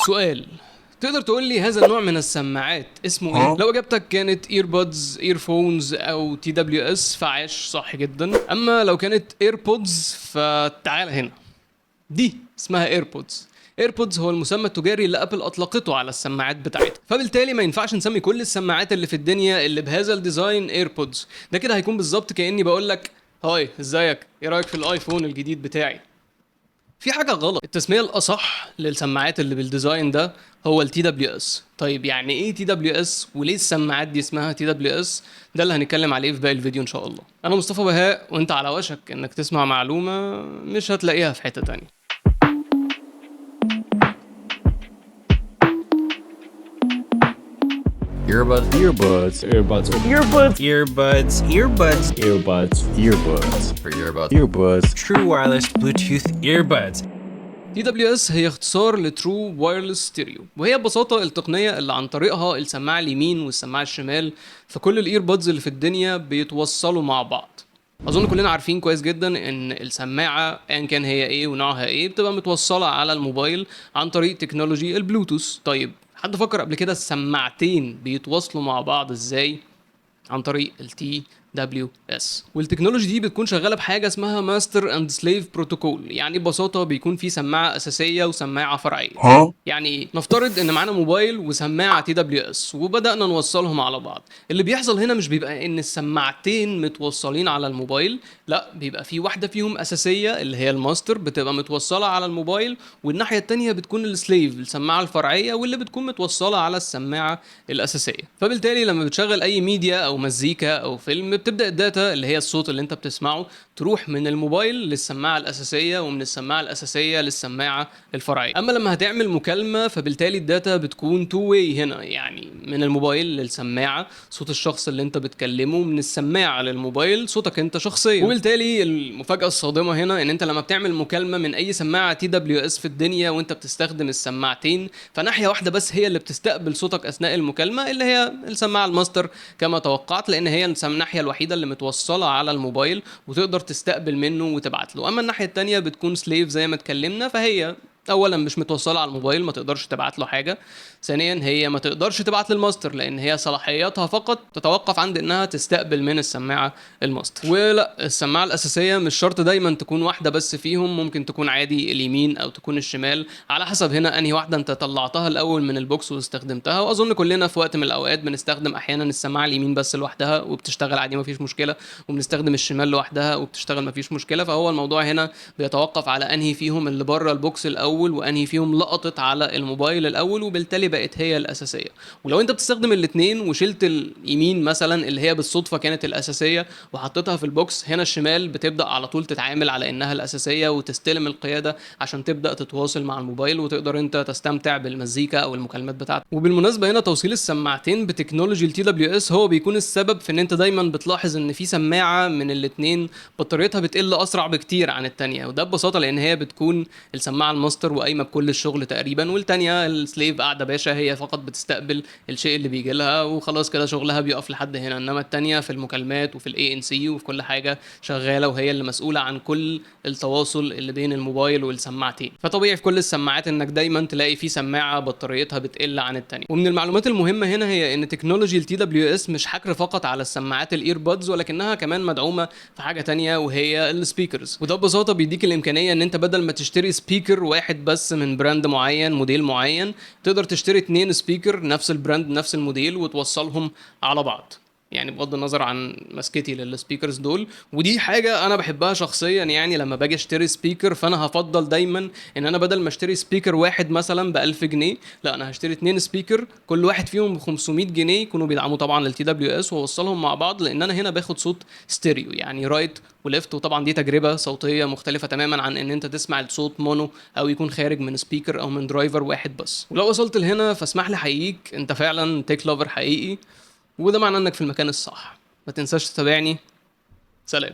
سؤال، تقدر تقول لي هذا النوع من السماعات اسمه ايه؟ لو اجابتك كانت earbuds، earphones او TWS فعاش، صح جدا. اما لو كانت AirPods فتعال هنا، دي اسمها AirPods. AirPods هو المسمى التجاري اللي ابل اطلقته على السماعات بتاعتها، فبالتالي ما ينفعش نسمي كل السماعات اللي في الدنيا اللي بهذا ال design AirPods. ده كده هيكون بالظبط كاني بقول لك hi، ازيك، ايه رايك في الايفون الجديد بتاعي؟ في حاجة غلط. التسمية الأصح للسماعات اللي بال design ده هو ال TWS. طيب يعني ايه TWS وليه السماعات دي اسمها TWS؟ ده اللي هنتكلم عليه في باقي الفيديو ان شاء الله. انا مصطفى بهاء، وانت على وشك انك تسمع معلومة مش هتلاقيها في حتة تانية. Earbuds, Earbuds, earbuds, Earbuds, Earbuds, earbuds, earbuds, earbuds, for earbuds, earbuds. True wireless Bluetooth earbuds. TWS هي اختصار ل true wireless stereo، وهي ببساطة التقنية اللي عن طريقها السماعة اليمين والسماعة الشمال في كل ال earbuds اللي في الدنيا بيتوصلوا مع بعض. اظن كلنا عارفين كويس جدا ان السماعة ايا كان هي ايه ونوعها ايه بتبقى متوصلة على الموبايل عن طريق technology البلوتوث. طيب حد فكر قبل كده السماعتين بيتواصلوا مع بعض ازاي؟ عن طريق ال TWS. وال technology دي بتكون شغالة بحاجة اسمها master and slave protocol، يعني ببساطة بيكون في سماعه اساسية وسماعه فرعية. يعني ايه؟ نفترض ان معانا موبايل وسماعه TWS وبدانا نوصلهم على بعض. اللي بيحصل هنا مش بيبقى ان السماعتين متوصلين على الموبايل، لا، بيبقى في واحدة فيهم اساسية اللي هي الماستر بتبقى متوصله على الموبايل، والناحية التانية بتكون ال slave السماعة الفرعية واللي بتكون متوصله على السماعة الاساسية. فبالتالي لما بتشغل اي ميديا او مزيكا او فيلم بتبدا ال data اللي هي الصوت اللي انت بتسمعه تروح من الموبايل للسماعه الاساسية، ومن السماعة الاساسية للسماعه الفرعية. اما لما هتعمل مكالمة فبالتالي ال data بتكون two way هنا، يعني من الموبايل للسماعه صوت الشخص اللي انت بتكلمه، من السماعة للموبايل صوتك انت شخصيا. وبالتالي المفاجاة الصادمه هنا ان انت لما بتعمل مكالمة من اي سماعه TWS في الدنيا وانت بتستخدم السماعتين، فناحيه واحدة بس هي اللي بتستقبل صوتك اثناء المكالمة اللي هي السماعة الماستر كما توقعت، لان هي الناحية الوحيدة اللي متوصله على الموبايل وتقدر تستقبل منه وتبعت له. اما الناحية التانية بتكون slave زي ما اتكلمنا، فهي اولا مش متوصله على الموبايل ما تقدرش تبعت له حاجة، ثانيا هي ما تقدرش تبعت للماستر لان هي صلاحياتها فقط تتوقف عند انها تستقبل من السماعة الماستر. ولا السماعة الاساسية مش شرط دايما تكون واحدة بس فيهم، ممكن تكون عادي اليمين او تكون الشمال على حسب هنا انهي واحدة انت طلعتها الاول من ال box واستخدمتها. واظن كلنا في وقت من الاوقات بنستخدم احيانا السماعة اليمين بس لوحدها وبتشتغل عادي مفيش مشكلة، وبنستخدم الشمال لوحدها وبتشتغل مفيش مشكلة. فهو الموضوع هنا بيتوقف على انهي فيهم اللي بره ال box الاول وانهي فيهم لقطت على الموبايل الاول وبالتالي بقت هي الاساسية. ولو انت بتستخدم الاثنين وشلت اليمين مثلا اللي هي بالصدفة كانت الاساسية وحطيتها في ال box، هنا الشمال بتبدا على طول تتعامل على انها الاساسية وتستلم القيادة عشان تبدا تتواصل مع الموبايل وتقدر انت تستمتع بالمزيكا او المكالمات بتاعتك. وبالمناسبة هنا توصيل السماعتين ب technology ال TWS هو بيكون السبب في ان انت دايما بتلاحظ ان في سماعه من الاثنين بطاريتها بتقل اسرع بكتير عن الثانية، وده ببساطة لان هي بتكون السماعة الماستر وقايمه بكل الشغل تقريبا، والتانية ال slave قاعدة باشا هي فقط بتستقبل الشيء اللي بيجي لها وخلاص كده شغلها بيقف لحد هنا. انما التانية في المكالمات وفي ال ANC وفي كل حاجة شغالة، وهي اللي مسؤولة عن كل التواصل اللي بين الموبايل والسماعتين. فطبيعي في كل السماعات انك دايما تلاقي في سماعه بطاريتها بتقل عن التانية. ومن المعلومات المهمة هنا هي ان technology ال TWS مش حكر فقط على السماعات ال earbuds، ولكنها كمان مدعومة في حاجة تانية وهي ال speakers. وده ببساطة بيديك الامكانية ان انت بدل ما تشتري speaker واحد بس من brand معين موديل معين، تقدر تشتري 2 speaker نفس ال brand نفس الموديل وتوصلهم على بعض، يعني بغض النظر عن مسكتي لل speakers دول. ودي حاجة انا بحبها شخصيا، يعني لما باجي اشتري speaker فانا هفضل دايما ان انا بدل ما اشتري speaker واحد مثلا ب 1000 جنيه، لا انا هشتري 2 speaker كل واحد فيهم ب 500 جنيه، يكونوا بيدعموا طبعا لل TWS، واوصلهم مع بعض، لان انا هنا باخد صوت ستيريو يعني right و left. وطبعا دي تجربه صوتية مختلفة تماما عن ان انت تسمع الصوت mono او يكون خارج من speaker او من driver واحد بس. ولو وصلت لهنا فاسمح لي احييك، انت فعلا tech lover حقيقي، وده معناه انك في المكان الصح. ما تنساش تتابعني. سلام.